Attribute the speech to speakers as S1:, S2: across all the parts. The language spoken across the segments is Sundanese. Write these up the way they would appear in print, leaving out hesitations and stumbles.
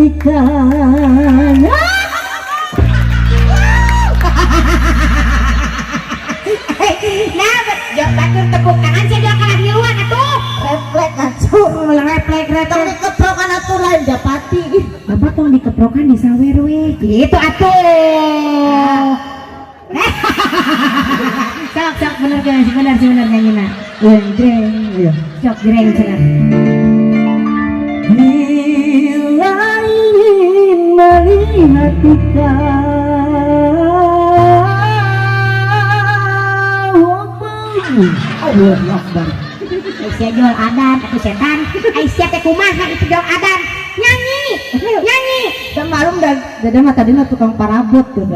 S1: ikan.
S2: Nah, jok batur tepuk tangan sih jok kalah ngiluan atuh.
S1: Reflek atuh.
S2: Reflek
S1: Tong
S2: reflek.
S1: dikeprokan atuh lain japati.
S2: Bapak tong dikeprokan di sawer we. Gitu atuh. Sok sok bener bener bener bener nyanyina.
S1: Jreng jreng. Iya.
S2: Sok jreng cenah.
S1: Bila ingin melihat ikan, Allah Akbar.
S2: Aisyah jual adan atau setan. Aisyah teh kumaha itu jual adan. Nyanyi, nyanyi.
S1: Dan malum dan dada mah tadi mah tukang parabot tuh.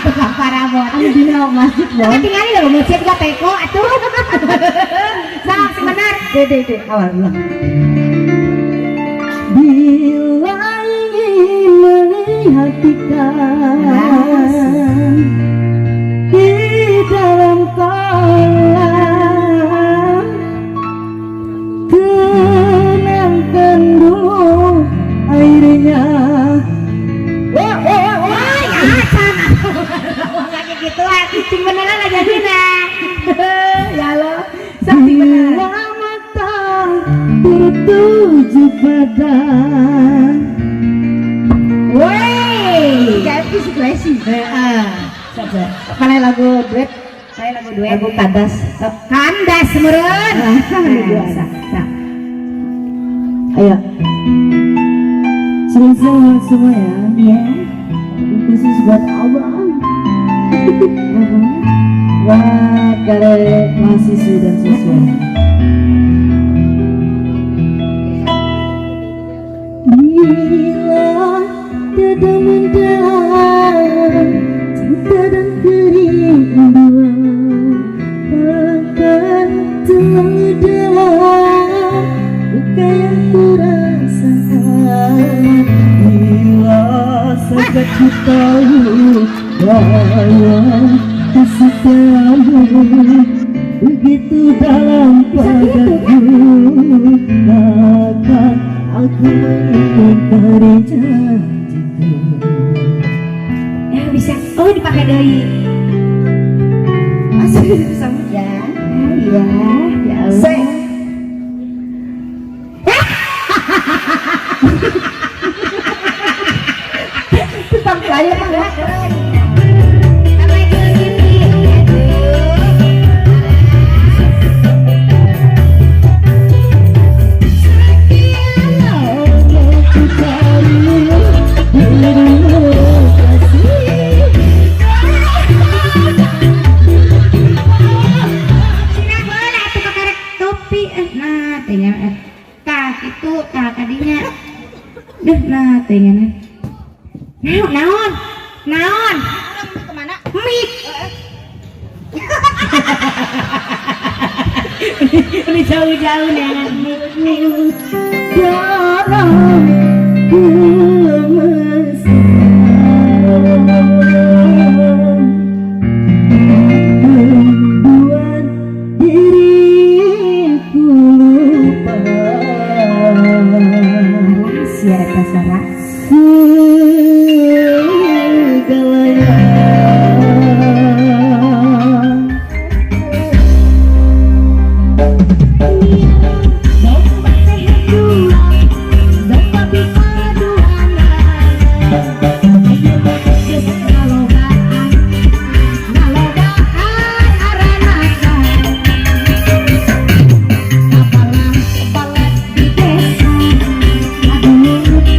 S2: Tukang parabot.
S1: Anu dina masjid
S2: Tapi
S1: bon.
S2: tinggalin lho masjid juga teko atuh. Sok sing bener.
S1: Dede dede awal ulang. Bila ingin melihat ikan di dalam kolam, tenangkan dulu airnya. Wah, wah, wah.
S2: Wah, ya acan atuh. Lagi gituan, sing beneran aja dina. Ya Allah, sok sing bener.
S1: Bila mata tertuju pada
S2: Woi.
S1: Kayak situasi.
S2: Heeh. Sok sok.
S1: Mana lagu duet?
S2: Saya lagu duet.
S1: Lagu kandas.
S2: Sok kandas meureun.
S1: Nah,
S2: Sok, sok.
S1: Ayo. Siang semua ya.
S2: Iya.
S1: Khusus buat abang. Buat kalian mahasiswi dan siswa. Bila tiada mendalam cinta dan kerinduan takkan terdalam luka yang ku rasakan. Bila saja ku tahu bahwa kesetiaanmu begitu dalam padaku, takkan aku mengingkari janjiku.
S2: Ya bisa. Oh, dipakai deui.
S1: Asli bisa
S2: Ya. Iya, ya Allah.
S1: Se. Tetap saya mah.
S2: Sampai jumpa.
S1: Ku cari dirimu kasih.
S2: Sina heula atuh kakarek topi. Nah, teh nya tah kitu tah kadinya. Duh, nah teh nya. Naon naon? Naon?
S1: Kemana?
S2: Mik. Ini jauh-jauh nih anak mik.
S1: Dalam kemesraan membuat diriku lupa
S2: Alas ya eta suara.
S1: Segalanya.
S2: Domba teh dua, domba pipaduanan. Geus ngalobaan, ngalobaan aranakan. Kapalang pelet di desa, adulur anu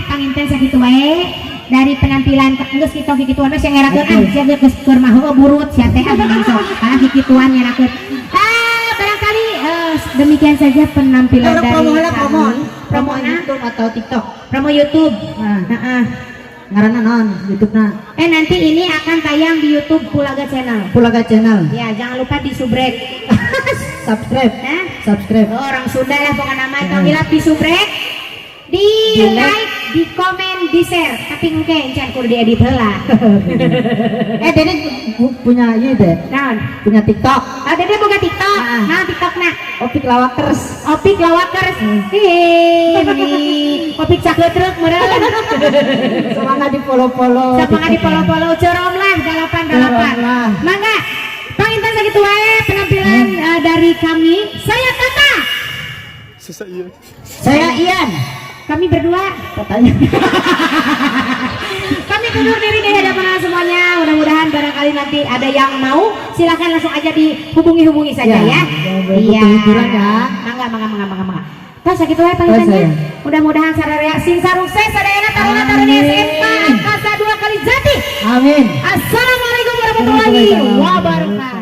S2: Panginten sakitu wae dari penampilan geus kitu kikituan we sia ngerakeun ah, sia geus keur mah heueuh burut sia teh ah sok ah kikituan ngerakeun. Ah, barangkali demikian saja penampilan
S1: Orang
S2: dari
S1: promo lah, promo.
S2: kami.
S1: Promo
S2: Promo
S1: YouTube atau TikTok.
S2: Promo YouTube.
S1: Nah,
S2: Heeh.
S1: ngaranna naon YouTube-na?
S2: Eh, nanti ini akan tayang di YouTube Pulaga Channel.
S1: Pulaga Channel.
S2: Ya, jangan lupa di subrek.
S1: Subscribe.
S2: Nah,
S1: Subscribe.
S2: oh, orang Sunda lah pokoknya nama tong hilap di subrek, di
S1: Di like.
S2: like, di komen, di share. Tapi engke encan kudu diedit heula.
S1: Eh, Dede punya ini deh,
S2: Naon?
S1: Punya TikTok.
S2: Ah, Dede boga TikTok.
S1: Ah.
S2: Nah, TikTokna.
S1: Opik Lawakers.
S2: Opik Lawakers. Ih, meni Opik caketrek meureun.
S1: Semangat di follow-follow.
S2: Semangat di follow-follow, cerom lah 88.
S1: Cerom lah.
S2: Mangga. Panginten sakitu wae penampilan dari kami. Saya Tata.
S3: Susah iya.
S1: Saya Ian.
S2: Kami berdua
S1: Katanya.
S2: Kami undur diri dari hadapan anda semuanya. Mudah-mudahan barangkali nanti ada yang mau, silahkan langsung aja dihubungi-hubungi saja ya.
S1: Ya, yang butuh hiburan ya.
S2: Mangga, mangga, mangga, mangga, mangga. Tos sakitu wae panginten nya.
S1: Tos, ya.
S2: Mudah-mudahan sararea sing sarukses sadayana taruna taruni
S1: Amin.
S2: SMK Angkasa 2 Kalijati.
S1: Amin.
S2: Assalamualaikum warahmatullahi wabarakatuh.